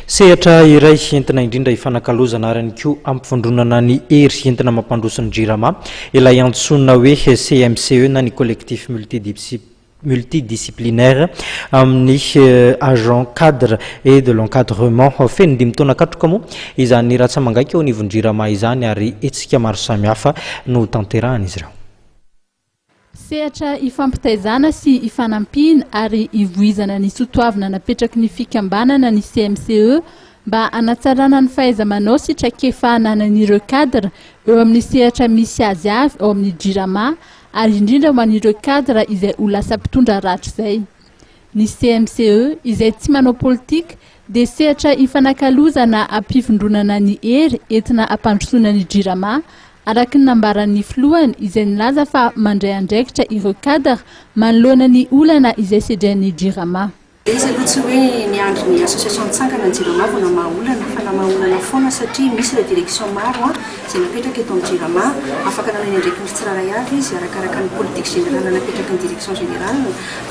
Sehatra iray entina indrindra hifanakalozana ary ihany koa hampivondronana ny hery entina mampandroso ny Jirama ilay antsoina hoe CMCE na ny Collectif Multidisciplinaire amin'ny Agent Cadre et de l'Encadrement. Feno dimy taona katroka moa izany ratsa-mangaika eo anivon'ny Jirama izany ary hetsika maro samihafa no tanterahan'izy ireo. Sehatra ifampitaizana sy ifanampiana ary ivoizana ny soatoavina napetraky ny fikambanana ny CMCE mba hanatsarana ny fahaiza-manao sy traikefa ananan'ireo cadre eo amin'ny sehatra misy azy avy ao amin'ny Jirama ary indrindra ho an'ireo cadre izay ho lasa mpitondra rahatrizay. Ny CMCE izay tsy manao politika dia sehatra ifanakalozana hampivondronana ny hery entina hampandrosoana ny Jirama araka ny nambaran'ny filohany izay nilaza fa mandray andraikitra ireo cadre manoloana ny olana izay sedrain'ny Jirama. Ilay izy aloha tsy hoe niandry ny association nitsangana ny Jirama vao namaha olana fa namaha olana foana satria misy ireo direction maro izay napetraka eto amin'ny Jirama. Afaka nanao ny andraikiny tsirairay avy izy arakaraka ny politique générale napetraky ny direction générale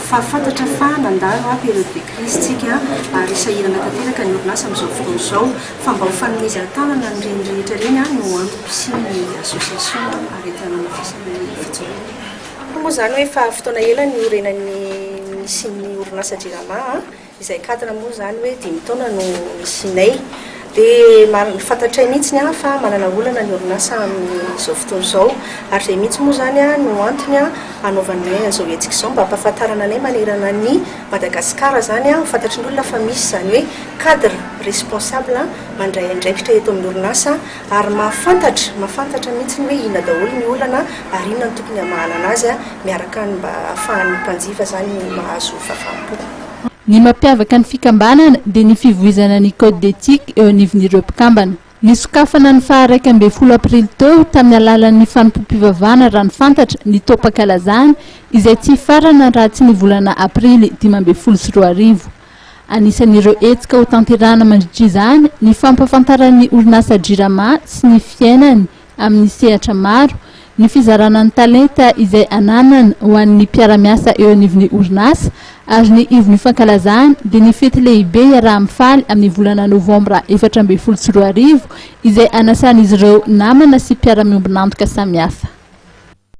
fa fantatra fa nandalo période de crise tsika ary sahirana tanteraka ny orinasa amin'izao fotoana izao. Fa mba ho fanomezan-tanana an'ireny rehetra ireny no antom-pisian'ny association ary entina hanamafisana ny fijoroana. Moa izany hoe efa fotoana ela niorenan'ny nisian'ny orinasa Jirama izay cadre moa izany hoe dimy taona no nisianay. Dia fantatray mihitsy fa manana olana ny orinasa amin'izao fotoana izao ary izay mihitsy moa izany no antony hanaovanay an'izao hetsika izao mba hampahafantarana anay manerana an'i Madagasikara izany ho fantatry ny olona fa misy izany hoe cadre responsable mandray andraikitra eto amin'ny orinasa ary mahafantatra, mahafantatra mihitsy ny hoe inona daholo ny olana ary inona no tokony hamahana anazy miaraka ny mba ahafahan'ny mpanjifa izany mahazo fahafaham-po. Ny mampiavaka ny fikambanana dia ny fivoizana ny code d'éthique eo anivon'ireo mpikambana. Nisokafana ny faha 11 aprily teo tamin'ny alalan'ny fanompoam-pivavahana raha ny fantatra ny taom-pankalazana izay tsy hifarana raha tsy ny volana aprily 2015. Anisan'ireo hetsika hotanterahana mandritra izany ny fampahafantaran'ny orinasa Jirama sy ny fiainany amin'ny sehatra maro, ny fizarana ny talenta izay ananany ho an'ny mpiara-miasa eo anivon'ny orinasa ary ny ivon'ny fankalazana dia ny fety lehibe iaraha-mifaly amin'ny volana novambra 2014 izay anasan'izy ireo namana sy mpiara-miombon'antoka samihafa.